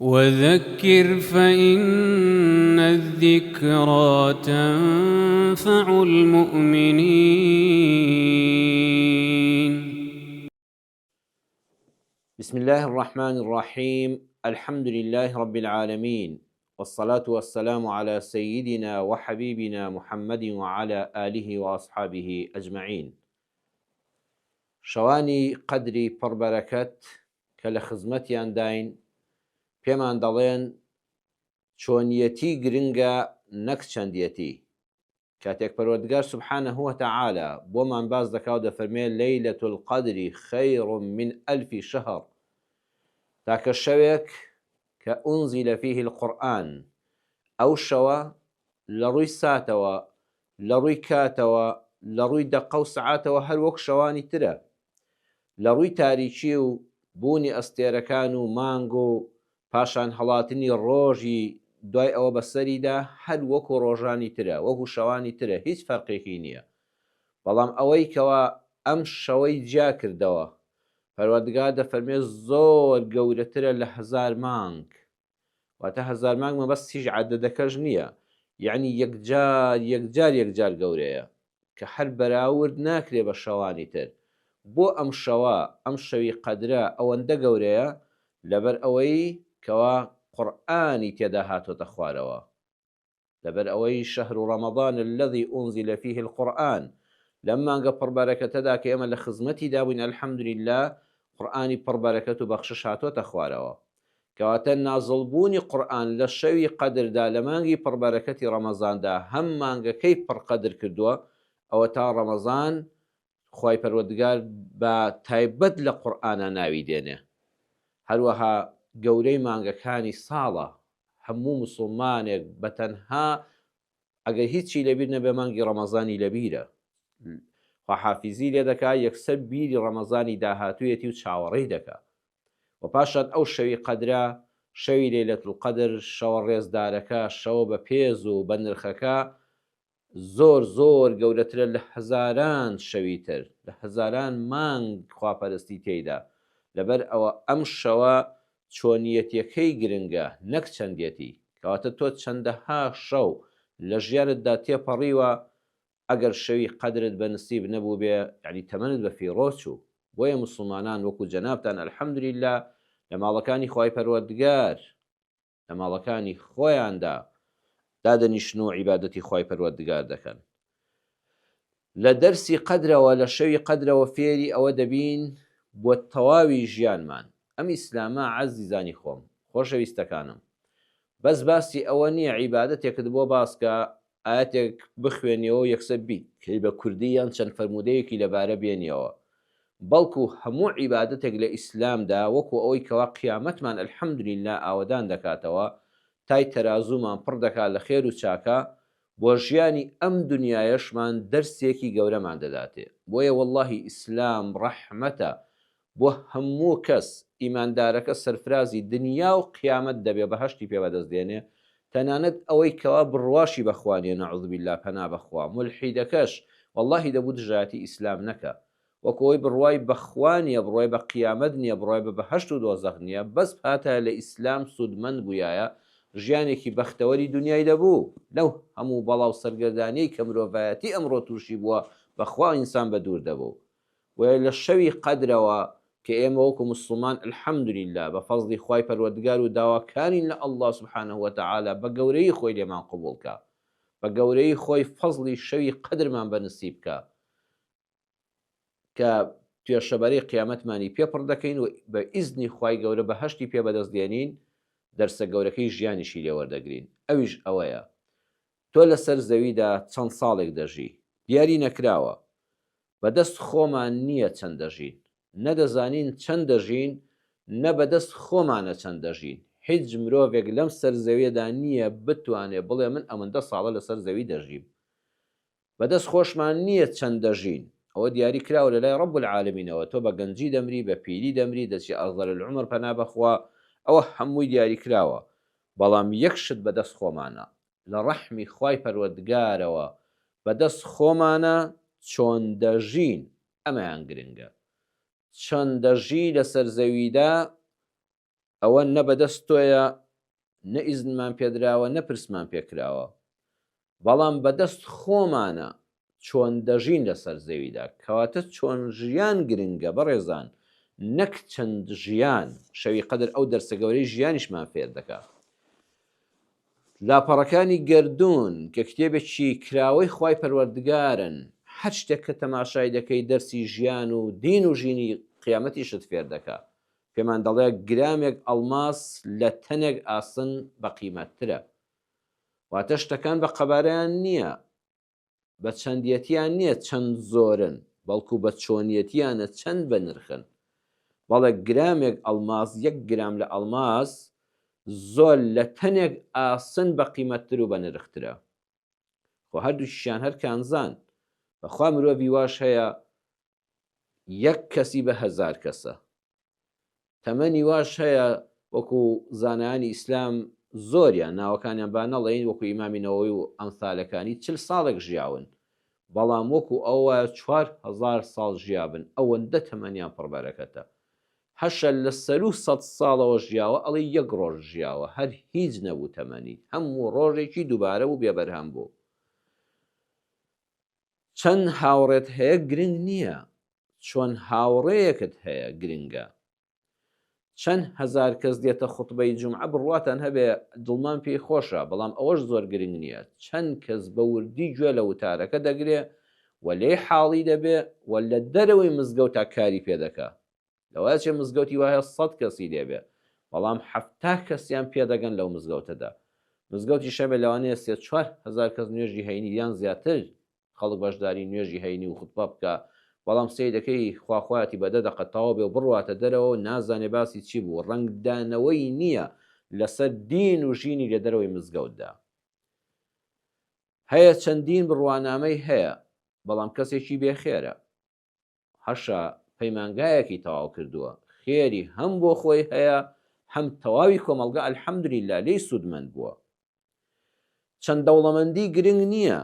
وذکر فإن الذکری تنفع المؤمنین. بسم اللە الرحمن الرحیم الحمد للە رب العالمین والصلاة والسلام علی سیدنا وحبیبنا محمد وعلی آله وأصحابه اجمعین شەوانی قەدری پڕ بەرەکەت کە لە خزمەتیانداین پێمان دەڵێن چۆنیەتی گرنگە نەک چەندیەتی. کاتێک پەروەردگار سبحانە وتعالی بۆمان باس دەکا و دەفەرمێ لیلە القدر خیر من الف شهر تاکە شەوێک کە انزل فیه القرآن ئەو شەوە لە ڕووی ساتەوە لە ڕووی کاتەوە لە ڕووی دەقە و سەعاتەوە هەر وەک شەوانی ترە لە ڕووی تاریکی و بوونی ئەستێرەکان و مانگ و پاشان هەڵاتنی ڕۆژی دوای ئەوە بەسەریدا هەر وەکو ڕۆژانی ترە وەکو شەوانی ترە هیچ فەرقێکی نییە بەڵام ئەوەی کەوا ئەم شەوەی جیا کردەوە پەروەردگار دەفەرمێ زۆر گەورەترە لە هەزار مانگ واتە هەزار مانگ مەبەست هیچ عەدەدەکەش نییە یەعنی یەکجار یەکجار یەکجار گەورەیە کە هەر بەراورد ناکرێ بە شەوانی تر بۆ ئەم شەوە ئەم شەوی قەدرە ئەوەندە گەورەیە لەبەر ئەوەی کەوا قورئانی تێدا هاتۆتە خوارەوە لەبەر ئەوەی شهر رمضان الذی انزل فیه القرآن لەم مانگە پڕ بەرەکەتەدا کە ئێمە لە خزمەتیدا بووین الحمدللە قورئانی پڕ بەرەکەت و بەخشش هاتۆتە خوارەوە کەواتە نازڵ بوونی قورئان لە شەوی قەدردا لە مانگی پڕ بەرەکەتی ڕەمەزاندا هەم مانگەکەی پڕ قەدر کردووە ئەوەتا ڕەمەزان خوای پەروەردگار بە تایبەت لە قورئانا ناوی دێنێ هەروەها گەورەی مانگەکانی ساڵە هەموو موسڵمانێک بە تەنها ئەگەر هیچی لەبیر نەبێ مانگی ڕەمەزانی لەبیرە خواحافیزی لێ دەکا یەکسەر بیری ڕەمەزانی داهاتوویەتی و چاوەڕێی دەکا و پاشان ئەو شەوی قەدرە شەوی لەیلەت القدر شەوە ڕێزدارەکە شەوە بە پێز و بە نرخەکە زۆر زۆر گەورەترە لە هەزاران شەوی تر، لە هەزاران مانگ خواپەرستی تێیدا، لەبەر ئەوە ئەم شەوە چۆنیەتیەکەی گرنگە نەک چەندێتی، کەواتە تۆ چەندەها شەو لە ژیانتدا تێپەڕیوە ئەگەر شەوی قەدرت بە نسیب نەبووبێ یەعنی تەمەنت بە فیڕۆ چوو، بۆیە موسڵمانان وەکو جەنابتان الحمدللە لە ماڵەکانی خوای پەروەردگار لە ماڵەکانی خۆیاندا دادەنیشن و عیبادەتی خوای پەروەردگار دەکەن. لە دەرسی قەدرەوە لە شەوی قەدرەوە فێری ئەوە دەبین بۆ تەواوی ژیانمان ئەم ئیسلامە عەزیزانی خۆم خۆشەویستەکانم بەس باسی ئەوە نییە عیبادەتێکت بۆ باسکە ئایەتێک بخوێنیەوە و یەکسەر بیکەی بە کوردی یان چەند فەرموودەیەکی لەبارە بێنیەوە بەڵکو هەموو عیبادەتێک لە ئیسلامدا وەکو ئەوەی کەوا قیامەتمان الحمدللە ئاوەدان دەکاتەوە تای تەرازوومان پڕ دەکات لە خێر و چاکە بۆ ژیانی ئەم دونیایەشمان دەرسێکی گەورەمان دەداتێ بۆیە وەڵاهی ئیسلام ڕەحمەتە بۆ هەموو کەس، ئیماندارەکە سەرفرازی دنیا و قیامەت دەبێ بەهەشتی پێ بەدەست دێنێ، تەنانەت ئەوەی کەوا بڕواشی بە خوا نیە نعوذ باللە پەنا بە خوا، مولحیدەکەش وەڵاهی دەبوو دژایەتی ئیسلام نەکا، وەکو ئەوەی بڕوای بە خوا نیە بڕوای بە قیامەت نیە بڕوای بە بەهەشت و دۆزەخ نیە بەس بهاتایە لە ئیسلام سوودمەند بوویایە ژیانێکی بەختەوەری دنیای دەبوو لەو هەموو بەڵا و سەرگەردانیەی کە مرۆڤایەتی ئەمڕۆ تووشی بووە بە خوا ئینسان بەدوور دەبوو. بۆیە لە شەوی قەدرەوە کە ئێمە وەکو موسڵمان الحمدللە بە فەزڵی خوای پەروەردگار و داواکارین لە اللە سبحانە وتعالی بە گەورەیی خۆی لێمان قبوڵ کا بە گەورەیی خۆی فەزڵی شەوی قەدرمان بە نسیب کا کە پێشەبەرەی قیامەتمانی پێ پڕ دەکەین و بە ئیزنی خوای گەورە بەهەشتی پێ بەدەست دێنین دەرسە گەورەکەی ژیانیشی لێ وەردەگرین ئەویش ئەوەیە تۆ لەسەر زەویدا چەند ساڵێک دەژی دیاری نەکراوە بەدەست خۆمان نییە چەند دەژین. نە دەزانین چەند دەژین، نە بەدەست خۆمانە چەند دەژین. هیچ مرۆڤێک لەم سەر زەویەدا نییە بتوانێ بڵێ من ئەمەندە ساڵە لەسەر زەوی دەژیم. بەدەست خۆشمان نییە چەند دەژین. ئەوە دیاری کراوە لەلای رب العالمینەوە تۆ بە گەنجی دەمری، بە پیری دەمری، دەچی ارذل العمر پەنا بەخوا، ئەوە هەمووی دیاری کراوە. بەڵام یەک شت بەدەست خۆمانە. لە ڕەحمی خوای پەروەردگارەوە بەدەست خۆمانە چۆن دەژین ئەمەیان گرنگە چۆن دەژی لەسەر زەویدا. ئەوە نە بەدەست تۆیە نە ئیزنمان پێدراوە نە پرسمان پێکراوە بەڵام بەدەست خۆمانە چۆن دەژین لەسەر زەویدا کەواتە چۆن ژیان گرنگە بەڕێزان نەک چەند ژیان شەوی قەدر ئەو دەرسە گەورەی ژیانیشمان فێر دەکا لاپەڕەکانی گەردوون کە کتێبێکی کراوەی خوای پەروەردگارن هەر شتێک کە تەماشای دەکەی دەرسی ژیان و دین و ژینی قیامەتیشت فێر دەکا پێمان دەڵێ گرامێک ئەڵماس لە تەنێک ئاسن بەقیمەتترە واتە شتەکان بە قەبارەیان نییە، بە چەندیەتیان نییە چەند زۆرن، بەڵکو بە چۆنیەتیانە چەند بە نرخن. بەڵێ گرامێک ئەڵماس، یەک گرام لە ئەڵماس زۆر لە تەنێک ئاسن بە قیمەتتر و بە نرخترە. خۆ هەردووکیشیان هەر کانزان. بەخوا مرۆڤی واش هەیە یەک کەسی بە هەزار کەسە. تەمەنی واش هەیە وەکو زانایانی ئیسلام زۆریان ناوەکانیان با نەڵێین وەکو ئیمامی نەوەوی و ئەمثالەکانی چل ساڵێک ژیاون بەڵام وەکو ئەوە وایە 4000 ساڵ ژیابن ئەوەندە تەمەنیان پڕ بەرەکەتە هەشە لە سەروو سەد ساڵەوە ژیاوە ئەڵێی یەک ڕۆژ ژیاوە هەر هیچ نەبوو تەمەنی هەموو ڕۆژێکی دووبارە بوو بێ بەرهەم بوو چەند هاوڕێت هەیە گرنگ نییە، چۆن هاوڕێیەکت هەیە گرنگە. چەند هەزار کەس دێتە خوتبەی جومعە بڕواتان هەبێ دڵمان پێی خۆشە، بەڵام ئەوەش زۆر گرنگ نییە، چەند کەس بە وردی گوێ لە وتارەکە دەگرێ و لێی حاڵی دەبێ و لە دەرەوەی مزگەوتا کاری پێ دەکا. لەوەچێ مزگەوتی وایە سەد کەسی لێبێ بەڵام 70 کەسیان پێدەگەن لەو مزگەوتەدا مزگەوتی شەبێ لەوانەیە سێ 4000 کەس نوێژی هەینی یان زیاتر خەڵک بەشداری نوێژی هەینی و خوتبە بکە بەڵام سەیرەکەی خواخوایەتی بە دە دەقە تەواو بێ و بڕواتە دەرەوە و نازانێ باسی چی بوو ڕەنگدانەوەی نییە لەسەر دین و ژینی لە دەرەوەی مزگەوتدا هەیە چەندین بڕوانامەی هەیە بەڵام کەسێکی بێخێرە هەشە پەیمانگایەکی تەواو کردووە خێری هەم بۆ خۆی هەیە هەم تەواوی کۆمەڵگە الحمدللە لێی سوودمەند بووە. چەند دەوڵەمەندی گرنگ نییە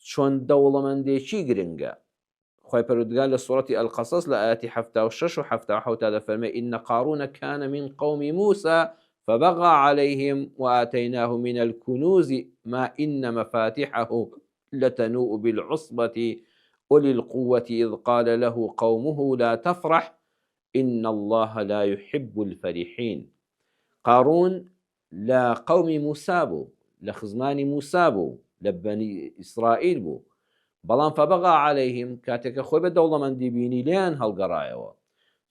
چۆن دەوڵەمەندێکی گرنگە. خوای پەروەردگار لە سوڕەتی القصص لە ئایەتی 76 و 77 تا دەفەرمێ إن قارون كان من قوم موسى فبغى عليهم وآتيناه من الكنوز ما إن مفاتحه لتنوء بالعصبة أولي القوة إذ قال له قومه لا تفرح إن الله لا يحب الفرحين قارون لە قەومی موسا بوو، لە خزمانی موسا بوو، لە بەنی ئیسرائیل بوو، بەڵام فبغا علیهم کاتێک کە خۆی بە دەوڵەمەندی بینی لێیان هەڵگەڕایەوە،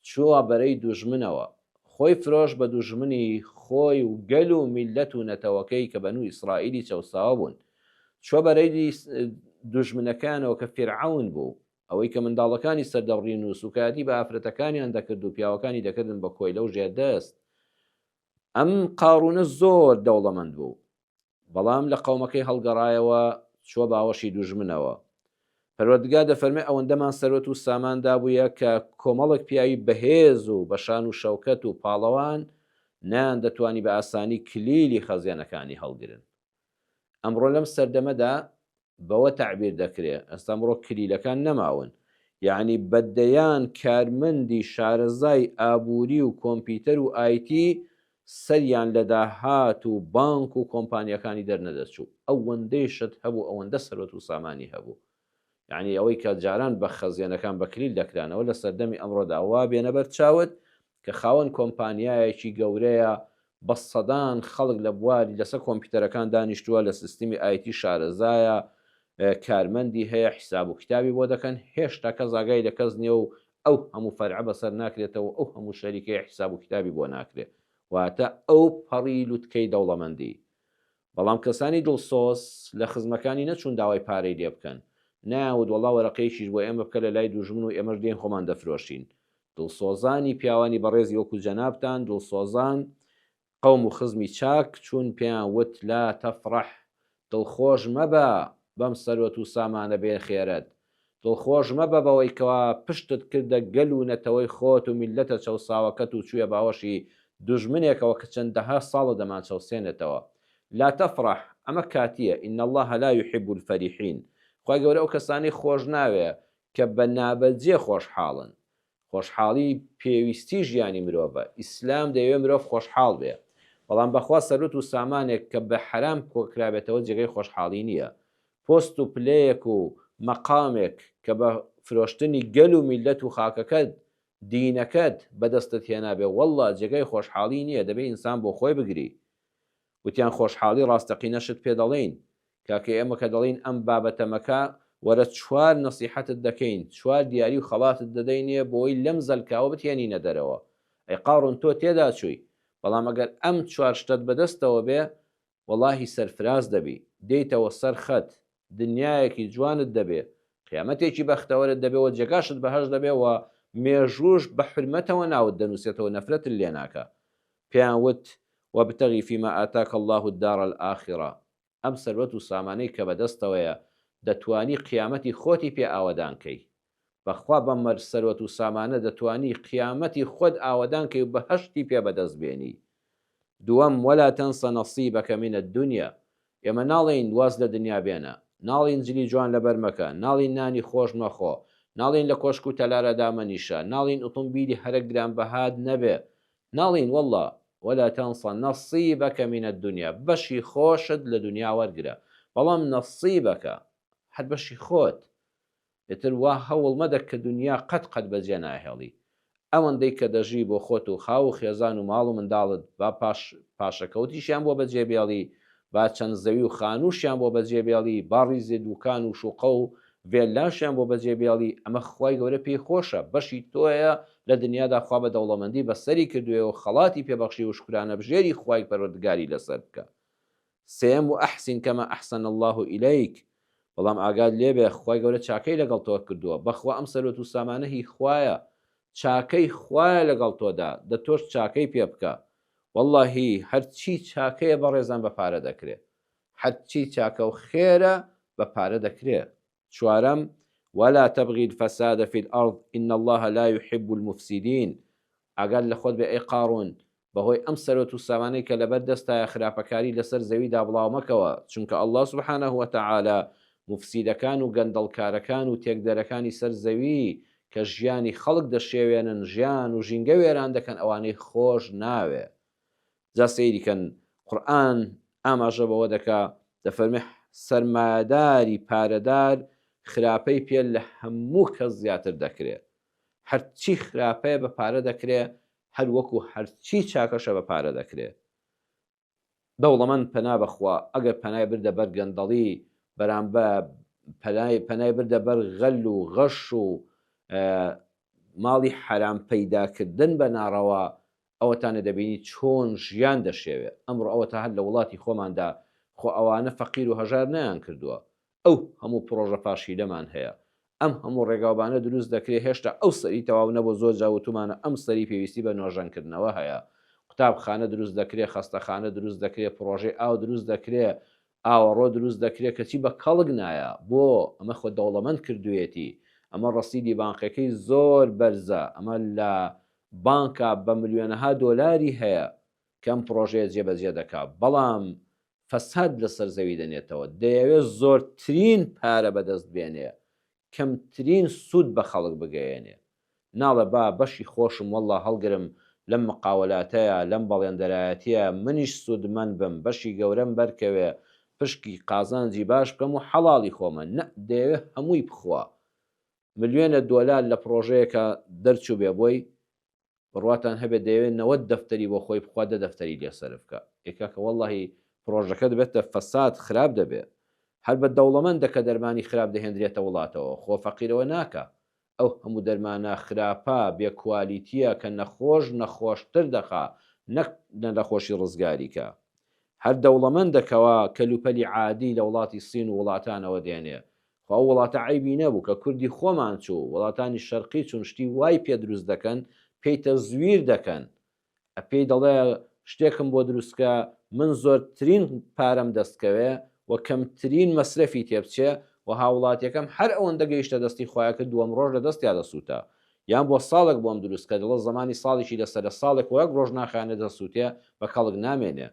چووە بەرەی دوژمنەوە، خۆی فرۆشت بە دوژمنی خۆی و گەل و میللەت و نەتەوەکەی کە بەنو ئیسرائیلی چەوساوە بوون، چووە بەرەی دوژمنەکانەوە کە فیرعەون بوو، ئەوەی کە منداڵەکانی سەردەبڕین و سوکایەتی بە ئافرەتەکانیان دەکرد و پیاوەکانی دەکردن بە کۆیلە و ژێردەست. ئەم قاڕوونە زۆر دەوڵەمەند بوو، بەڵام لە قەومەکەی هەڵگەڕایەوە چووە باوەشی دوژمنەوە. پەروەردگار دەفەرمێ ئەوەندەمان سەروەت و سامان دابوویە کە کۆمەڵێک پیاوی بەهێز و بە شان و شەوکەت و پاڵەوان نەیاندەتوانی بە ئاسانی کلیلی خەزێنەکانی هەڵگرن. ئەمڕۆ لەم سەردەمەدا بەوە تەعبیر دەکرێ ئێستا ئەمڕۆ کلیلەکان نەماون یەعنی بە دەیان کارمەندی شارەزای ئابووری و کۆمپیوتەر و ئایتی سەریان لە داهات و بانک و کۆمپانیاکانی دەرنەدەچوو ئەوەندەی شت هەبوو ئەوەندە سەروەت و سامانی هەبوو یەعنی ئەوەی کە جاران بە خەزێنەکان بە کلیل دەکرانەوە لە سەردەمی ئەمڕۆدا وا بێنە بەر چاوت کە خاوەن کۆمپانیایەکی گەورەیە بە سەدان خەڵک لە بواری لەسەر کۆمپیوتەرەکان دانیشتووە لە سیستمی ئایتی شارەزایە کارمەندی هەیە حیساب و کتابی بۆ دەکەن هێشتا کەس ئاگای لە کەس نییە و ئەو هەموو فەرعە بەسەر ناکرێتەوە ئەو هەموو شەریکەیە حیساب و کتابی بۆ ناکرێ واتە ئەو پەڕی لوتکەی دەوڵەمەندی بەڵام کەسانی دڵسۆز لە خزمەکانی نەچوون داوای پارەی لێ بکەن، نەیانوت وەڵا وەرەقەیەکیش بۆ ئێمە بکە لە لای دوژمن و ئێمەش دێین خۆمان دەفرۆشین. دڵسۆزانی پیاوانی بەڕێزی وەکو جەنابتان، دڵسۆزان، قەوم و خزمی چاک چوون پێیان وت لا تفرح دڵخۆش مەبە بەم سەروەت و سامانە بێ خێرەت، دڵخۆش مەبە بەوەی کەوا پشتت کردە گەل و نەتەوەی خۆت و میللەتە چەوساوەکەت و چوویە باوەشی دوژمنێکەوە کە چەندەها ساڵە دەمانچەوسێنێتەوە. لا تفرح، ئەمە کاتییە، ان اللە لا یحب الفرحین، خوای گەورە ئەو کەسانەی خۆش ناوێ کە بە نابەجێ خۆشحاڵن. خۆشحاڵی پێویستی ژیانی مرۆڤە، ئیسلام دەیەوێ مرۆڤ خۆشحاڵ بێ، بەڵام بەخوا سەروت و سامانێک کە بە حەرام کۆکرابێتەوە جێگەی خۆشحاڵی نییە، پۆست و پلەیەک و مەقامێک کە بە فرۆشتنی گەل و میللەت و خاکەکەت، دینەکەت، بەدەستت هێنابێ واللە جێگای خۆشحاڵی نییە، دەبێ ئینسان بۆ خۆی بگری. وتیان خۆشحاڵی ڕاستەقینەشت پێ دەڵێین، کاکە ئێمە کە دەڵێین ئەم بابەتە مەکە، وەرە چوار نەسیحەتت دەکەین، چوار دیاری و خەڵاتت دەدەینێ بۆی لەم زەلکاوە بتهێنینە دەرەوە. ئەی قاڕون تۆ تێدا چووی، بەڵام ئەگەر ئەم چوار شتەت بەدەستەوە بێ، وەڵاهی سەرفراز دەبی، دێیتەوە سەر خەت، دنیایەکی جوانت دەبێ، قیامەتێکی بەختەوەرت دەبێ و جێگاشت بەهەشت دەبێ و مێژووش بە حورمەتەوە ناوت دەنووسێتەوە نەفرەتت لێ ناکا. پێیان وت، وابتغ فیما آتاک اللە الدار الآخرە، ئەم سەروەت و سامانەی کە بەدەستەوەیە دەتوانی قیامەتی خۆتی پێ ئاوەدان کەی. بەخوا بەم سەروەت و سامانە دەتوانی قیامەتی خۆت ئاوەدان کەی و بەهەشتی پێ بەدەست بێنی. دووەم، ولا تنس نصیبک من الدنیا، ئێمە ناڵێین واز لە دنیا بێنە، ناڵێین جلی جوان لەبەر مەکە، ناڵێین نانی خۆش مەخۆ، ناڵێین لە کۆشک و تەلارا دامەنیشە، ناڵێین ئوتومبیلی هەرە گرانبەهات نەبێ، ناڵێین واللە، ولا تنس نصیبک من الدنیا، بەشی خۆشت لە دنیا وەرگرە، بەڵام نصیبک، هەر بەشی خۆت، ئیتر وا هەوڵ مەدە کە دونیا قەت قەت بەجێ ناهێڵی. ئەوەندەی کە دەژی بۆ خۆت و خاو و خێزان و ماڵ و منداڵت با پاش پاشەکەوتیشیان بۆ بەجێ بێڵی، با چەند زەوی و خانووشیان بۆ بەجێ بێڵی، با ڕیزێ دووکان و شوقە و ڤێللاشیان بۆ بەجێ بێڵی، ئەمە خوای گەورە پێی خۆشە، بەشی تۆیە لە دنیادا خوا بە دەوڵەمەندی بەسەری کردووێ و خەڵاتی پێ بەخشی و شوکرانەبژێری خوای پەروەردگاری لەسەر بکە. سێیەم، وأحسن کما احسن اللە الیک، بەڵام ئاگات لێبێ خوای گەورە چاکەی لەگەڵ تۆ کردووە، بەخوا ئەم سەروەت و سامانە هی خوایە، چاکەی خوایە لەگەڵ تۆدا، دە تۆش چاکەی پێ بکە، وەڵڵاهی هەرچی چاکەیە بەڕێزان بە پارە دەکرێ، هەرچی چاکە و خێرە بە پارە دەکرێ. چوارەم، ولا تبغ الفساد فی الارض ان اللە لا یحب المفسدین، ئاگات لە خۆت بێ ئەی قاڕون، بەهۆی ئەم سەروەت و سامانەی کە لەبەر دەستتایە خراپەکاری لەسەر زەویدا بڵاو مەکەوە، چونکە اللە سبحانە وتعالی موفسیدەکان و گەندەڵکارەکان و تێکدەرەکانی سەر زەوی کە ژیانی خەڵک دەشێوێنن ژیان و ژینگە وێران دەکەن ئەوانەی خۆش ناوێ. جا سەیری کەن قورئان ئاماژە بەوە دەکا دەفەرمێ سەرمایەداری پارەدار خراپەی پێ لە هەموو کەس زیاتر دەکرێ هەرچی خراپەیە بە پارە دەکرێ هەر وەکو هەرچی چاکەشە بە پارە دەکرێ دەوڵەمەند پەنا بەخوا ئەگەر پەنای بردە بەر گەندەڵی بەرامبە پەنای پەنای بردە بەر غەل و غەش و ماڵی حەرام پەیداکردن بە ناڕەوا ئەوەتانە دەبینی چۆن ژیان دەشێوێ ئەمڕۆ ئەوەتا هەر لە وڵاتی خۆماندا خۆ ئەوانە فەقیر و هەژار نەیان کردووە ئەو هەموو پڕۆژە فاشیلەمان هەیە ئەم هەموو ڕێگاوبانە دروست دەکرێ هێشتا ئەو سەری تەواو نەبووە زۆر جار وتومانە ئەم سەری پێویستی بە نۆژەنکردنەوە هەیە قوتابخانە دروست دەکرێ خەستەخانە دروست دەکرێ پڕۆژەی ئاو دروست دەکرێ ئاوەڕۆ دروست دەکرێ کەچی بە کەڵک نایە بۆ ئەمە خۆ دەوڵەمەند کردویەتی ئەمە ڕەسیدی بانقەکەی زۆر بەرزە ئەمە لە بانکا بە ملیۆنەها دۆلاری هەیە کە ئەم پڕۆژەیە جێبەجێ دەکا بەڵام فەساد لەسەر زەوی دەنێتەوە دەیەوێ زۆرترین پارە بەدەست بێنێ کەمترین سوود بە خەڵک بگەیەنێ ناڵێ با بەشی خۆشم وەڵڵا هەڵگرم لەم مقاوەلاتەیا لەم بەڵێندەرایەتیە منیش سوودمەند بم بەشی گەورەم بەرکەوێ پشکی قازانجی باش بکەم و حەڵاڵی خۆمە نە دەیەوێ هەمووی بخوا ملیۆنە دۆلار لە پڕۆژەیەکا دەرچوبێ بۆی بڕواتان هەبێ دەیەوێ 90 دەفتەری بۆ خۆی بخوا دە دەفتەری لێ سەرف کا ئێ کاکە وەڵڵاهی پڕۆژەکە دەبێتە فەساد خراپ دەبێ هەر بە دەوڵەمەندە کە دەرمانی خراپ دەهێندرێتە وڵاتەوە خۆ فەقیرەوە ناکا ئەو هەموو دەرمانە خراپە بێ کوالیتیە کە نەخۆش نەخۆشتر دەخا نەک لە نەخۆشی ڕزگاری کا هەر دەوڵەمەندە کەوا کەلوپەلی عادی لە وڵاتی سین و وڵاتانەوە دێنێ خۆ ئەو وڵاتە عەیبی نەبوو کە کوردی خۆمان چوو وڵاتانی شەرقی چون شتی وای پێ دروست دەکەن پێی تەزویر دەکەن پێی دەڵێ شتێکم بۆ دروست کە من زۆرترین پارەم دەست کەوێ و کەمترین مەسرەفی تێبچێ و هاوڵاتیەکەم هەر ئەوەندە گەیشتە دەستی خۆیان کرد دووەم ڕۆژ لە دەستیا دەسووتە یان بۆ ساڵێک بۆم دروست کە دەڵێ زەمانی ساڵێکی لەسەرە ساڵێک و یەک ڕۆژ ناخایەنێ دەسووتێ بە کەڵک نامێنێ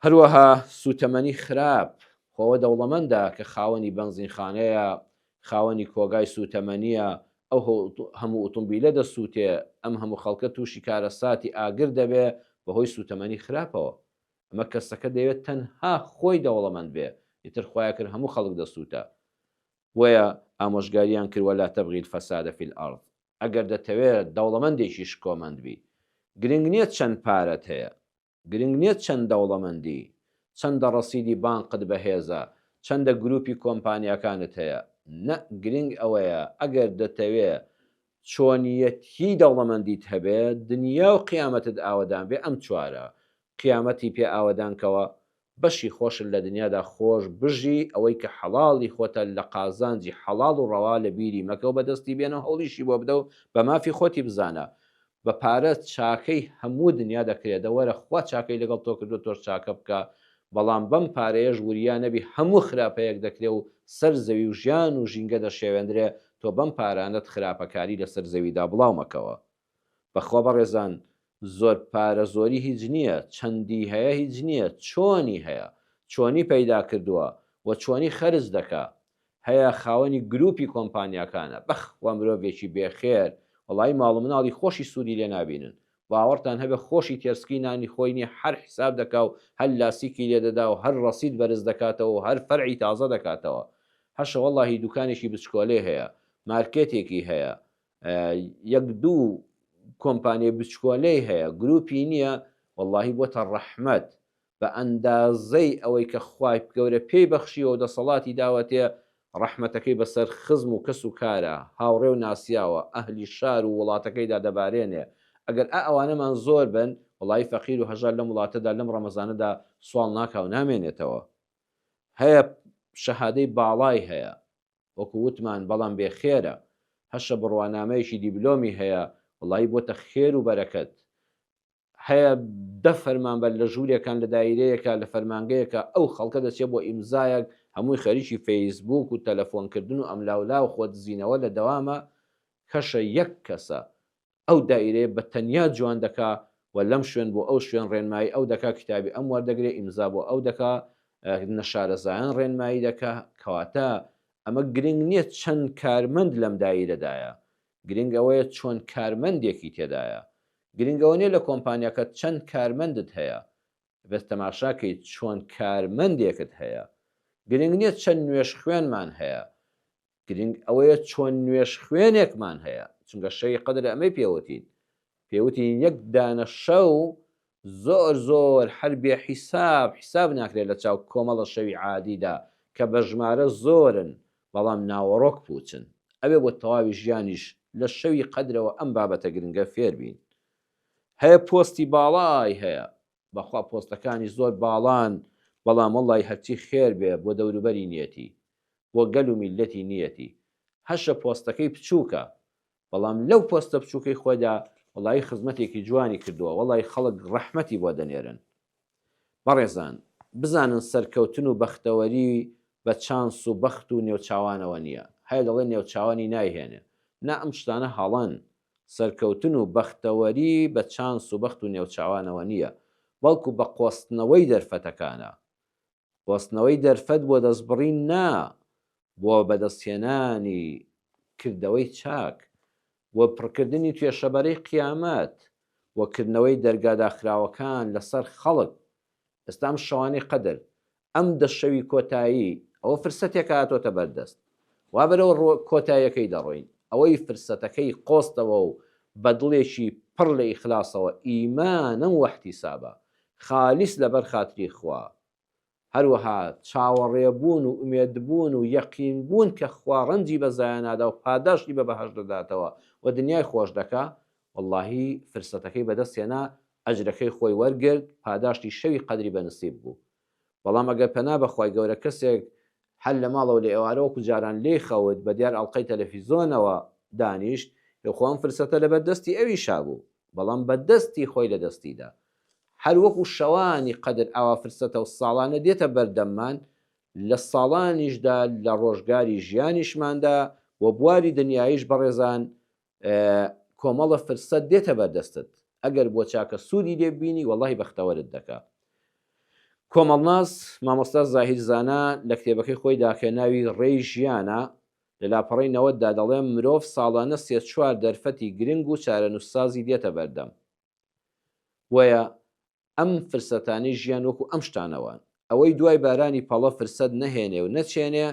هەروەها سووتەمەنی خراپ، خۆ ئەوە دەوڵەمەندە کە خاوەنی بەنزینخانەیە، خاوەنی کۆگای سووتەمەنییە، ئەو هەموو ئوتومبیلە دەسووتێ، ئەم هەموو خەڵکە تووشی کارەساتی ئاگر دەبێ بەهۆی سووتەمەنی خراپەوە. ئەمە کەسەکە دەیەوێت تەنها خۆی دەوڵەمەند بێ، ئیتر خوایە کرد هەموو خەڵک دەسووتە. بۆیە ئامۆژگاریان کرد ولا تبغی الفساد فی الارض ئەگەر دەتەوێ دەوڵەمەندێکی شکۆمەند بی گرنگ نیە چەند پارەت هەیە، گرنگ نیە چەند دەوڵەمەندی، چەندە ڕەسیدی بانقت بەهێزە، چەندە گروپی کۆمپانیاکانت هەیە، نە گرنگ ئەوەیە ئەگەر دەتەوێ چۆنیەتیی دەوڵەمەندیت هەبێ، دنیا و قیامەتت ئاوەدان بێ ئەم چوارە قیامەتی پێ ئاوەدان کەوە، بەشی خۆشت لە دنیادا خۆش بژی، ئەوەی کە حەڵاڵی خۆتە لە قازانجی حەڵاڵ و ڕەوا لە بیری مەکە و بەدەستی بێنە و هەوڵیشی بۆ بدە و بە مافی خۆتی بزانە، بە پارە چاکەی هەموو دنیا دەکرێ دە وەرە خوا چاکەی لەگەڵ تۆ کردوە تۆش چاکە بکە بەڵام بەم پارەیەش وریا نەبی هەموو خراپەیەک دەکرێ و سەر زەوی و ژیان و ژینگە دەشێوێندرێ تۆ بەم پارانەت خراپەکاری لەسەر زەویدا بڵاو مەکەوە بەخوا بەڕێزان زۆر پارە زۆری هیچ نییە چەندی هەیە هیچ نییە چۆنی هەیە چۆنی پەیدا کردووە و چۆنی خەرج دەکا هەیە خاوەنی گروپی کۆمپانیاکانە بەخوا مرۆڤێکی بێ خێر وەڵایی ماڵ و مناڵی خۆشی سوودی لێ نابینن باوەڕتان هەبێ خۆشی تێرسکی نانی خۆی نیە هەر حساب دەکا و هەر لاسیکی لێ دەدا و هەر ڕەسید بەرز دەکاتەوە و هەر فەرعی تازە دەکاتەوە هەشە وەڵاهی دوکانێکی بچکۆلەی هەیە مارکێتێکی هەیە یەک دوو کۆمپانیای بچکۆلەی هەیە گروپی نییە وەڵاهی بۆتە ڕەحمەت بە ئەندازەی ئەوەی کە خوای گەورە پێی بەخشیوە و دەسەڵاتی داوەتێ ڕەحمەتەکەی بەسەر خزم و کەس و کارە هاوڕێ و ناسیاوە ئەهلی شار و وڵاتەکەیدا دەبارێنێ ئەگەر ئا ئەوانەمان زۆر بن وەڵایی فەقیر و هەژار لەم وڵاتەدا لەم ڕەمەزانەدا سواڵ ناکا و نامێنێتەوە هەیە شەهادەی باڵای هەیە وەکو وتمان بەڵام بێ خێرە هەشە بڕوانامەیەکی دیبلۆمی هەیە وەڵایی بۆتە خێر و بەرەکەت هەیە دە فەرمانبەر لە ژوورێکان لە دایرەیەکە لە فەرمانگەیەکە ئەو خەڵکە دەچێت بۆ ئیمزایەک هەمووی خەریکی فەیسبووک و تەلەفۆنکردن و ئەملاولا و خۆدزینەوە لە دەوامە کەشە یەک کەسە ئەو دایرەیە بە تەنیا جوان دەکا و لەم شوێن بۆ ئەو شوێن ڕێنمایی ئەو دەکا کیتابی ئەم وەردەگرێ ئیمزا بۆ ئەو دەکا نەشارەزایان ڕێنمایی دەکا کەواتە ئەمە گرنگ نییە چەند کارمەند لەم دایرەدایە گرنگ ئەوەیە چۆن کارمەندێکی تێدایە. گرنگ ئەوە نیە لە کۆمپانیاکەت چەند کارمەندت هەیە، بەس تەماشا کەی چۆن کارمەندێکت هەیە. گرنگ نیە چەند نوێژخوێنمان هەیە، گرنگ ئەوەیە چۆن نوێژخوێنێکمان هەیە، چونکە شەوی قەدر ئەمەی پێوتین، پێوتین یەک دانە شەو زۆر زۆر هەر بێ حیساب حیساب ناکرێت لە چاو کۆمەڵە شەوی عادیدا کە بە ژمارە زۆرن بەڵام ناوەڕۆک پوچن ئەبێ بۆ تەواوی ژیانیش لە شەوی قەدرەوە ئەم بابەتە گرنگە فێر بین هەیە پۆستی باڵای هەیە بەخوا پۆستەکانی زۆر باڵان بەڵام وەڵی هەرچی خێر بێ بۆ دەوروبەری نیەتی بۆ گەل و میللەتی نیەتی هەشە پۆستەکەی بچووکە بەڵام لەو پۆستە بچوکەی خۆیدا وەڵایی خزمەتێکی جوانی کردووە وەڵای خەڵک ڕەحمەتی بۆ دەنێرن. بەڕێزان بزانن سەرکەوتن و بەختەوەری بە چانس و بەخت و نێوچاوانەوە نییە، هەیە دەڵێ نێوچاوانی نایهێنێ، نا ئەم شتانە هەڵەن، سەرکەوتن و بەختەوەری بە چانس و بەخت و نێوچاوانەوە نییە، بەڵکو بە قۆستنەوەی دەرفەتەکانە، قۆستنەوەی دەرفەت بۆ دەستبڕین نا، بۆ بەدەستهێنانی کردەوەی چاک، بۆ پڕکردنی توێشەبەرەی قیامەت، بۆ کردنەوەی دەرگا داخراوەکان لەسەر خەڵک. ئێستا ئەم شەوانەی قەدر، ئەم دە شەوی کۆتایی، ئەوە فرسەتێکە هاتۆتە بەردەست. وا بەرەو کۆتاییەکەی دەڕۆین. ئەوەی فرسەتەکەی قۆستەوە و بە دڵێکی پڕ لە ئیخلاسەوە، ئیمانا واحتیسابا، خالیس لەبەر خاتری خوا، هەروەها چاوەڕێبوون و ئومێدبوون و یەقینبوون کە خوا ڕەنجی بە زایە نادا و پاداشتی بە بەهەشت دەداتەوە و دنیای خۆش دەکا، وەڵڵاهی فرسەتەکەی بەدەست هێنا، ئەجرەکەی خۆی وەرگرت، پاداشتی شەوی قەدری بە نسیب بوو. بەڵام ئەگەر پەنا بە خوای گەورە کەسێک هەر لە ماڵەوە لە ئێوارە وەکو جاران لێی خەوت، بە دیار ئەڵقەی تەلەفیزۆنەوە دانیشت، ئێ خۆ ئەم فرسەتە لەبەر دەستی ئەویشا بوو، بەڵام بە دەستی خۆی لە دەستی دا. هەر وەکو شەوانی قەدر ئاوا فرسەتە و ساڵانە دێتە بەردەممان، لە ساڵانیشدا لە ڕۆژگاری ژیانیشماندا بۆ بواری دنیاییش بەڕێزان کۆمەڵە فرسەت دێتە بەردەستت ئەگەر بۆ چاکە سوودی لێ ببینی وەڵاهی بەختەوەرت دەکا. کۆمەڵناس مامۆستا زاهیر زانا لە کتێبەکەی خۆیدا کە ناوی ڕێی ژیانە. لە لاپەڕەی 90 دا دەڵێم مرۆڤ ساڵانە سێ چوار دەرفەتی گرنگ و چارەنووسسازی دێتە بەردەم. بۆیە ئەم فرسەتانەی ژیان وەکو ئەم شتانە وان. ئەوەی دوای بارانی پەڵە فرسەت نەهێنێ و نەچێنێ،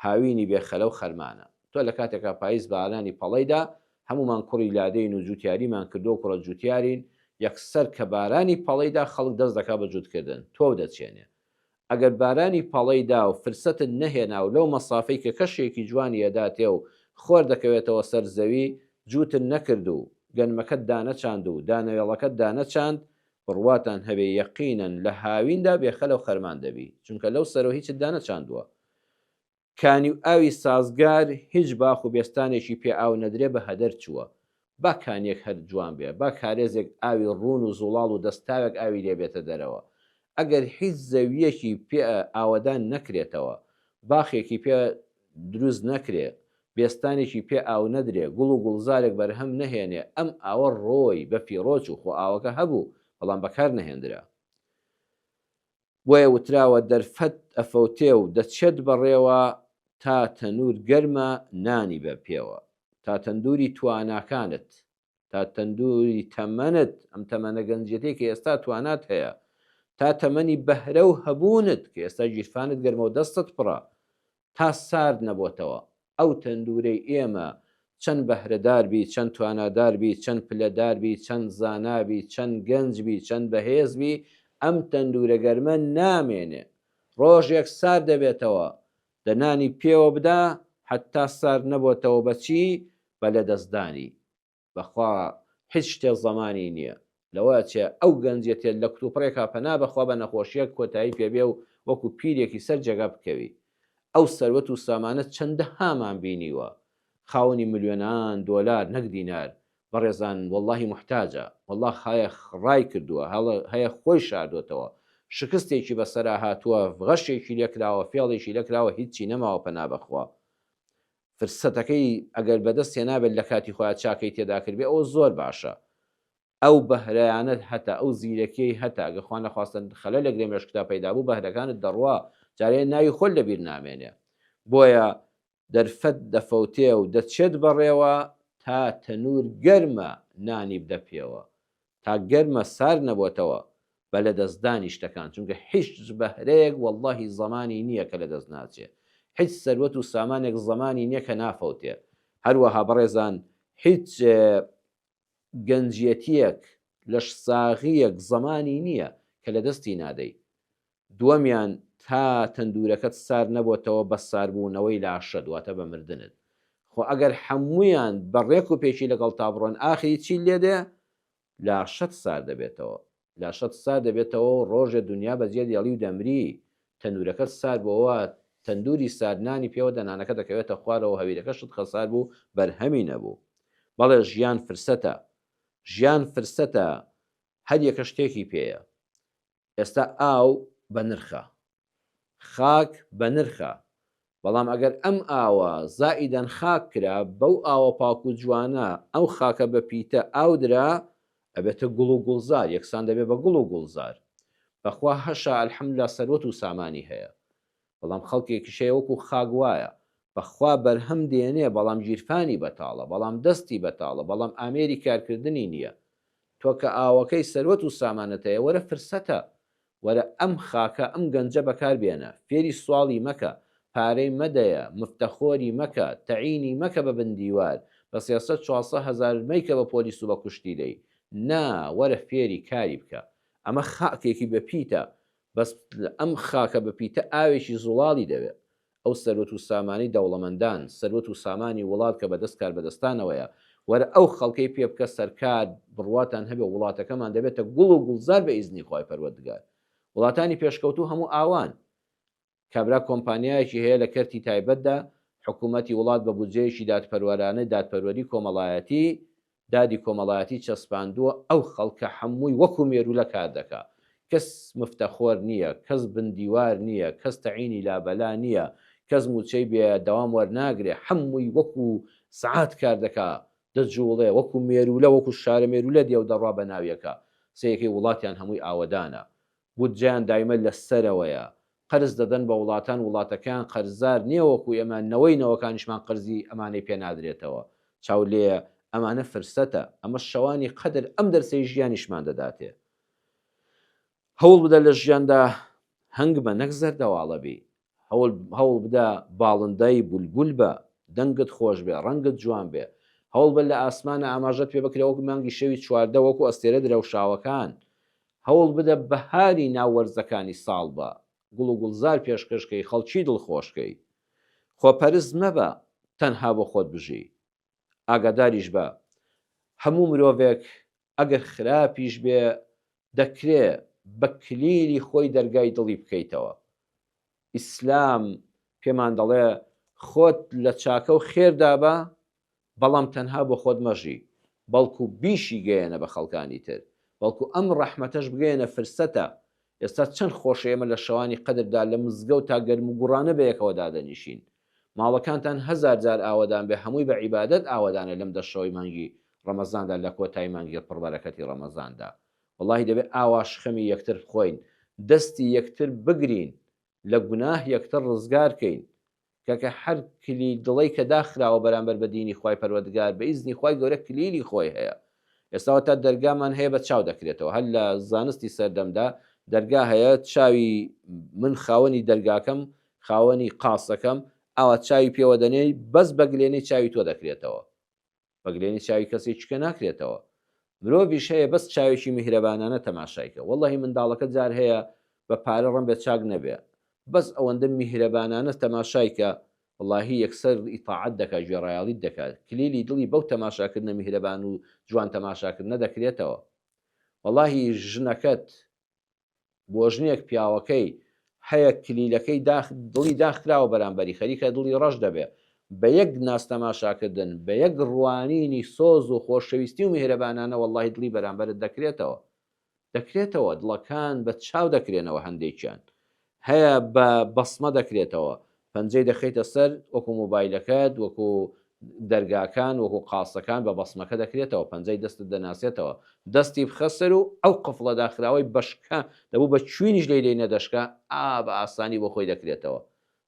هاوینی بێ خەلە و خەرمانە. تۆ لە کاتێکا پایز بارانی پەڵەی دا، هەموومان کوڕی لادێین و جووتیاریمان کردووە و کوڕە جووتیارین، یەکسەر کە بارانی پەڵەی دا خەڵک دەست دەکا بە جووتکردن، تۆو دەچێنێ. ئەگەر بارانی پەڵەی دا و فرسەتت نەهێنا و لەو مەسافەی کە کەشێکی جوانی ئەداتێ و خۆر دەکەوێتەوە سەر زەوی جووتت نەکرد و گەنمەکەت دانەچاند و دانەوێڵەکەت دانەچاند بڕواتان هەبێ یەقینەن لە هاویندا بێ خەلە و خەرمان دەبی چونکە لەو سەرەوە هیچت دانەچاندووە. کانی و ئاوی سازگار هیچ باخ و بێستانێکی پێ ئاو نەدرێ بە هەدەر چووە. با کانیەک هەر جوان بێ، با کارێزێک ئاوی ڕوون و زوڵاڵ و دەستاوێک ئاوی لێ بێتە دەرەوە. ئەگەر هیچ زەوییەکی پێ ئاوەدان نەکرێتەوە، باخێکی پێ دروست نەکرێ، بێستانێکی پێ ئاو نەدرێ، گوڵ و گوڵزارێک بەرهەم نەهێنێ، ئەم ئاوە ڕۆی، بە فیڕۆ چوو، خۆ ئاوەکە هەبوو، بەڵام بەکار نەهێندرا. بۆیە وتراوە دەرفەت ئەفەوتێ و دەچێت بەڕێوە تا تەنوور گەرمە نانی بە پێوە تا تەندووری تواناکانت تا تەندووری تەمەنت ئەم تەمەنە گەنجیەتەی کە ئێستا توانات هەیە تا تەمەنی بەهرە و هەبوونت کە ئێستا گیرفانت گەرمە و دەستت پڕە تا سارد نەبۆتەوە ئەو تەندورەی ئێمە چەند بەهرەدار بی چەند توانادار بی چەند پلەدار بی چەند زانا بی چەند گەنج بی چەند بەهێز بی ئەم تەندورە گەرمە نامێنێ ڕۆژێک سارد دەبێتەوە دە نانی پێوە بدە حەتا سارد نەبۆتەوە بە چی بە لەدەستدانی بەخوا هیچ شتێ زەمانی نیە. لەوە ئەچێ ئەو گەنجیەتێت لە کوتوپڕێکا پەنا بەخوا بە نەخۆشیەک کۆتایی پێ بێ و وەکو پیرێکی سەر جێگا بکەوی. ئەو سەروەت و سامانە چەندەهامان بینیوە. خاوەنی ملیۆنان دۆلار نەک دینار. بەڕێزان وەڵاهی موحتاجە. وەڵا هەیە ڕای کردووە هەیە خۆی شاردۆتەوە. شکستێکی بەسەرا هاتووە غەشێکی لێکراوە فێڵێکی لێکراوە هیچی نەماوە پەنا بەخوا. فرسەتەکەی ئەگەر بەدەست هێنابێت لە کاتی خۆیا چاکەی تێدا کردبێ ئەوە زۆر باشە ئەو بەهرەیانەت هەتە ئەو زیرەکیەی هەتە ئەگەر خوا نەخواستە خەلەلێک لە مێشکتا پەیدا بوو بەهرەکانت دەڕوا جارێ ناوی خۆت لەبیر نامێنێ بۆیە دەرفەت دەفەوتێ و دەچێت بەڕێوە تا تەنور گەرمە نانی بدە پێوە تا گەرمە سارد نەبۆتەوە بە لەدەستدانی شتەکان چونکە هیچ بەهرەیەک وەڵڵاهی زەمانی نییە کە لەدەست ناچێ هیچ سەروەت و سامانێک زەمانی نییە کە نافەوتێ هەروەها بەڕێزان هیچ گەنجیەتیەک لەشساغیەک زەمانی نییە کە لەدەستی نادەی دووەمیان تا تەندورەکەت سارد نەبۆتەوە بە ساربوونەوەی لاشەت واتە بە مردنت خۆ ئەگەر حەموویان بە ڕێک و پێکی لەگەڵتا بڕۆن ئاخری چیت لێ دێ لاشەت سارد دەبێتەوە لاشەت سارد دەبێتەوە و ڕۆژێ دونیا بەجێ دێڵی و دەمری تەنورەکەت سارد بۆوە تەندوری سارد نانی پێوە دە نانەکە دەکەوێتە خوارەوە هەویرەکەشت خەسار بوو بەرهەمی نەبوو بەڵێ ژیان فرسەتە ژیان فرسەتە هەر یەکە شتێکی پێیە ئێستا ئاو بەنرخە، خاک بەنرخە، بەڵام ئەگەر ئەم ئاوە زائیدەن خاک کرا، بەو ئاوە پاک و جوانە ئەو خاکە بە پیتە ئاو درا، ئەبێتە گوڵ و گوڵزار، یەکسان دەبێ بە گوڵ و گوڵزار. بەخوا هەشە الحمدللە سەروەت و سامانی هەیە. بەڵام خەڵکێکیش هەیە وەکو خاک وایە، بەخوا بەرهەم دێنێ بەڵام گیرفانی بەتاڵە، بەڵام دەستی بەتاڵە، بەڵام ئامێری کارکردنی نییە. تۆ کە ئاوەکەی سەروەت و سامانت هەیە وەرە فرسەتە وەرە ئەم خاکە ئەم گەنجە بەکار بێنە فێری سواڵی مەکە پارەی مەدەیە مفتەخۆری مەکە تەعینی مەکە بە بن دیوار بە سێسەد چوارسە هەزار مەیکە بە پۆلیس و بە کوشتی لێی نا وەرە فێری کاری بکە ئەمە خاکێکی بە پیتە بەس ئەم خاکە بە پیتە ئاوێکی زوڵاڵی دەوێ ئەو سەروەت و سامانەی دەوڵەمەندان، سەروەت و سامانی وڵات کە بەدەست کاربەدەستانەوەیە، وەرە ئەو خەڵکەی پێ بکە سەرکار، بڕواتان هەبێ وڵاتەکەمان دەبێتە گوڵ و گوڵزار بە ئیزنی خوای پەروەردگار. وڵاتانی پێشکەوتوو هەموو ئاوان. کابرا کۆمپانیایەکی هەیە لە کەرتی تایبەتدا، حکوومەتی وڵات بە بودجەیەکی دادپەروەرانەی دادپەروەری کۆمەڵایەتی، دادی کۆمەڵایەتی چەسپاندووە ئەو خەڵکە حەمووی وەکو مێروولە کار دەکا کەس مفتەخۆر نییە کەس بن دیوار نییە کەس تەعینی لابەلا نییە کەس مووچەی بێ دەوام وەرناگرێ حەمووی وەکو سەعات کار دەکا دەجووڵێ وەکو مێروولە وەکو شارە مێروولە دێ و دەڕوا بە ناویەکا سەیەکەی وڵاتیان هەمووی ئاوەدانە بودجەیان دایمە لە سەرەوەیە. قەرز دەدەن بە وڵاتان وڵاتەکەیان قەرزار نیە وەکو ئێمە نەوەی نەوەکانیشمان قەرزی ئەمانەی پێ نادرێتەوە چاو لێیە ئەمانە فرسەتە ئەمە شەوانی قەدر ئەم دەرسەی ژیانیشمان دەداتێ هەوڵ بدە لە ژیاندا هەنگ بە نەک زەردەواڵە بی هەوڵ بدە باڵندەی بولبول بە دەنگت خۆش بێ ڕەنگت جوان بێ هەوڵ بە لە ئاسمانە ئاماژەت پێ بکرێ وەکو مانگی شەوی 14 وەکو ئەستێرە درەوشاوەکان هەوڵ بدە بەهاری ناو وەرزەکانی ساڵ بە گوڵ و گوڵزار پێشکەش کەی خەڵکی دڵخۆش کەی خۆپەرست مەبە تەنها بۆ خۆت بژی ئاگاداریش بە هەموو مرۆڤێک ئەگەر خراپیش بێ دەکرێ بە کلیلی خۆی دەرگای دڵی بکەیتەوە ئیسلام پێمان دەڵێ خۆت لە چاکە و خێردا بە بەڵام تەنها بۆ خۆت مەژی بەڵکو بیشی گەیەنە بە خەڵکانی تر بەڵکو ئەم ڕەحمەتەش بگەیەنە فرسەتە ئێستا چەند خۆشە ئێمە لە شەوانی قەدردا لە مزگەوتا گەرم و گوڕانە بەیەکەوە دادەنیشین ماڵەکانتان هەزارجار ئاوەدان بێ هەمووی بە عیبادەت ئاوەدانە لەم دە شەوەی مانگی ڕەمەزاندا لە کۆتای مانگی پڕ بەرەکەتی ڕەمەزاندا وەڵاهی دەبێ ئاواش خەمی یەکتر بخۆین دەستی یەکتر بگرین لە گوناه یەکتر ڕزگار کەین کاکە هەر کلیل دڵەی کە داخراوە بەرامبەر بە دینی خوای پەروەردگار بە ئیزنی خوای گەورە کلیلی خۆی هەیە ئێستا تا دەرگامان هەیە بە چاو دەکرێتەوە هەر لە زانستی سەردەمدا دەرگا هەیە چاوی من خاوەنی دەرگاکەم خاوەنی قاسەکەم ئاوا چاوی پێوە دەنێی بەس بە گلێنەی چاوی تۆ دەکرێتەوە بە گلێنەی چاوی کەسێکی کە ناکرێتەوە مرۆڤیش هەیە بەس چاوێکی میهرەبانانە تەماشای کە وەڵڵەهی منداڵەکە جار هەیە بە پارە ڕەنبێ چاک نەبێ بەس ئەوەندە میهرەبانانە تەماشای کە وەڵڵاهی یەکسەر ئیتاعەت دەکا گوێڕایەڵیت دەکا کلیلی دڵی بەو تەماشاکردنە میهرەبان و جوان تەماشاکردنە دەکرێتەوە وەڵڵاهی ژنەکەت بۆ ژنێک پیاوەکەی هەیە کلیلەکەی داخ دڵی داخراوە بەرامبەری خەریکە دڵی ڕەش دەبێ بە یەک ناز تەماشاکردن بە یەک ڕوانینی سۆز و خۆشەویستی و میهرەبانانە وەڵاهی دڵی بەرامبەرت دەکرێتەوە دەکرێتەوە دڵەکان بە چاو دەکرێنەوە هەندێکیان هەیە بە بەسمە دەکرێتەوە پەنجەی دەخەیتە سەر وەکو مۆبایلەکەت وەکو دەرگاکان وەکو قاسەکان بە بەسمەکە دەکرێتەوە پەنجەی دەستت دەناسێتەوە دەستی بخە سەر و ئەو قفڵە داخراوەی بەشکە دەبوو بە چوینیش لێی لێی نەدەشکا ئا بە ئاسانی بۆ خۆی دەکرێتەوە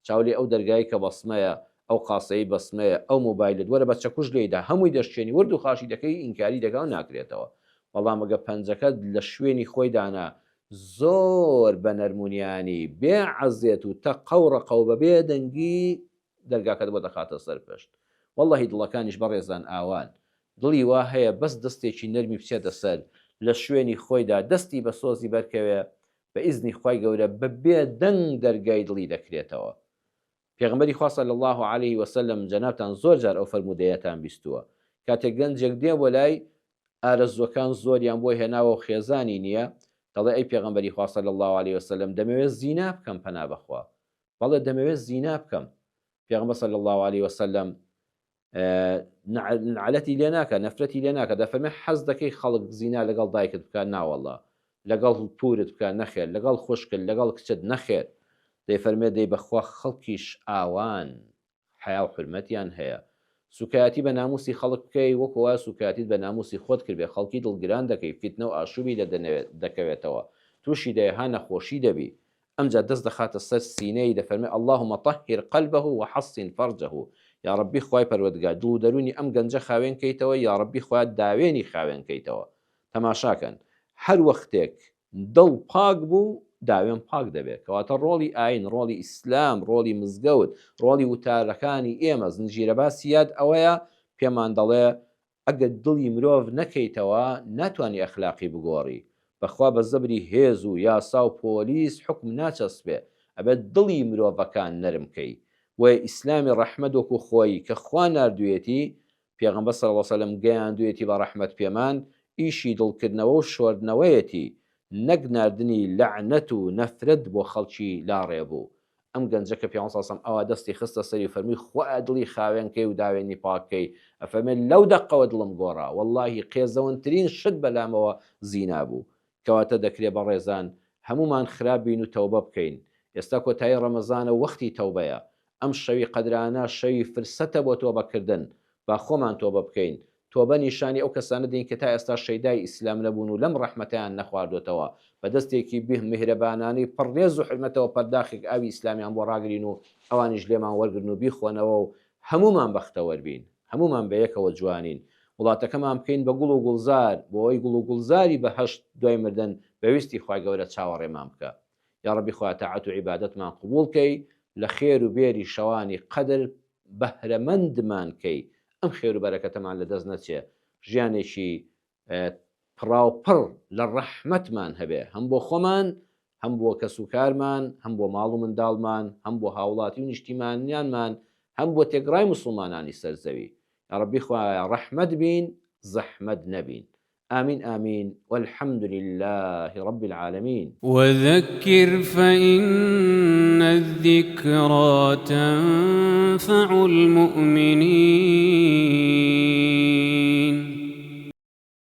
چاو لێ ئەو دەرگای کە بەسمەیە ئەو قاسەی بەسمەیە ئەو مۆبایلت وەرە بە چەکوش لێیدا هەمووی دەشکێنی ورد و خاشی دەکەی ئینکاری دەکا و ناکرێتەوە بەڵام ئەگە پەنجەکەت لە شوێنی خۆی دانا زۆر بە نەرمونیانی بێ عەزێت و تەقە و ڕەقە و بە بێ دەنگی دەرگاکەت بۆ دەخاتە سەر پشت وەڵڵەهی دڵەکانیش بەڕێزان ئاوان دڵی وا هەیە بەس دەستێکی نەرمی بچێتە سەر لە شوێنی خۆیدا دەستی بە سۆزی بەرکەوێ بە ئیزنی خوای گەورە بە بێ دەنگ دەرگای دڵی دەکرێتەوە پێغەمبەری خوا صلی اللە علیه وسلم جەنابتان زۆر جار ئەو فەرموودەیەتان بیستووە کاتێک گەنجێک دێ بۆ لای ئارەزووەکان زۆریان بۆ هێناوە و خێزانی نییە دەڵێ ئەی پێغەمبەری خوا صلی اللە علیه وسلم دەمەوێت زینا بکەم پەنا بەخوا بەڵێ دەمەوێت زینا بکەم پێغەمبەر صلی اللە علیه وسلم نەعلەتی لێ ناکە نەفرەتی لێ ناکە دەفەرمێ حەز دەکەی خەڵک زینا لەگەڵ دایکت بکات ناوەڵا لەگەڵ پورت بکە نەخێر لەگەڵ خوشکت لەگەڵ کچت نەخێر دەیفەرمێ دەی بەخوا خەڵکیش ئاوان حەیا و حورمەتیان هەیە سوکایەتی بە ناموسی خەڵک بکەی وەکو وایە سوکایەتیت بە ناموسی خۆت کردبێ خەڵکی دڵگران دەکەی فیتنە و ئاشوبی لە دەکەوێتەوە توشی دەیەها نەخۆشی دەبی ئەمجا دەست دەخاتە سەر سینەی دەفەرمێ اللهم طهر قلبه وحصن فرجه یاڕەبی خوای پەروەردگار دڵ و دەروونی ئەم گەنجە خاوێن کەیتەوە یاڕەبی خوایە داوێنی خاوێن کەیتەوە تەماشاکەن هەر وەختێک دڵ پاک بوو داوێن پاک دەبێت کەواتە ڕۆڵی ئاین ڕۆڵی ئیسلام ڕۆڵی مزگەوت ڕۆڵی وتارەکانی ئێمە زنجیرە باسی یاد ئەوەیە پێمان دەڵێ ئەگەر دڵی مرۆڤ نەکەیتەوە ناتوانی ئەخلاقی بگۆڕی بەخوا بە زەبری هێز و یاسا و پۆلیس حوکم ناچەسپێ ئەبێت دڵی مرۆڤەکان نەرم کەی بۆیە ئیسلامی ڕەحمەت وەکو خۆی کە خوا ناردویەتی پێغەمبەر صلی اللە وسلم گەیاندویەتی بە ڕەحمەت پێمان، ئیشی دڵکردنەوە و شۆردنەوەیەتی نەک ناردنی لەعنەت و نەفرەت بۆ خەڵکی لاڕێبوو. ئەم گەنجە کە پێغەمبەر صلی اللە وسلم ئاوا دەستی خستە سەری و فەرمووی خوایە دڵی خاوێن کەی و داوێنی پاک کەی، ئەفەرمێ لەو دەقەوە دڵم گۆڕا، وەڵڵاهی قێزەونترین شت بەلامەوە زینا بوو. کەواتە دەکرێ بەڕێزان هەموومان خراپ بین و تەوبە بکەین، ئێستا کۆتایی ڕەمەزانە و وەختی تەوبەیە، ئەم شەوی قەدرانە شەوی فرسەتە بۆ تۆبە کردن، با خۆمان تۆبە بکەین. تۆبە نیشانی ئەو کەسانە دەین کە تا ئێستا شەیدای ئیسلام نەبوون و لەم ڕەحمەتەیان نەخواردۆتەوە، بە دەستێکی میهرەبانانەی پڕ ڕێز و حورمەتەوە پەرداخێک ئاوی ئیسلامیان بۆ ڕاگرین و ئەوانیش لێمان وەرگرن و بیخۆنەوە و هەموومان بەختەوەر بین. هەموومان بەیەکەوە جوانین. وڵاتەکەمان بکەین بە گوڵ و گوڵزار، بۆ ئەوەی گوڵ و گوڵزاری بەهەشت دوای مردن بە ویستی خوای گەورە چاوەڕێمان بکا. یاڕەبی خوایە تاعەت و عیبادەتمان قبوڵ کەی، لە خێر و بێری شەوانی قەدر بەهرەمەندمان کەی، ئەم خێر و بەرەکەتەمان لە دەست نەچێ، ژیانێکی پڕاوپڕ لە ڕەحمەتمان هەبێ هەم بۆ خۆمان هەم بۆ کەسوکارمان هەم بۆ ماڵ و منداڵمان هەم بۆ هاوڵاتی و نیشتیمانیانمان هەم بۆ تێکڕای موسڵمانانی سەر زەوی یاڕەبی خوایە ڕەحمەت بین زەحمەت نەبین آمین آمین والحمد لله رب العالمین. وذکر فإن الذکری تنفع المؤمنین.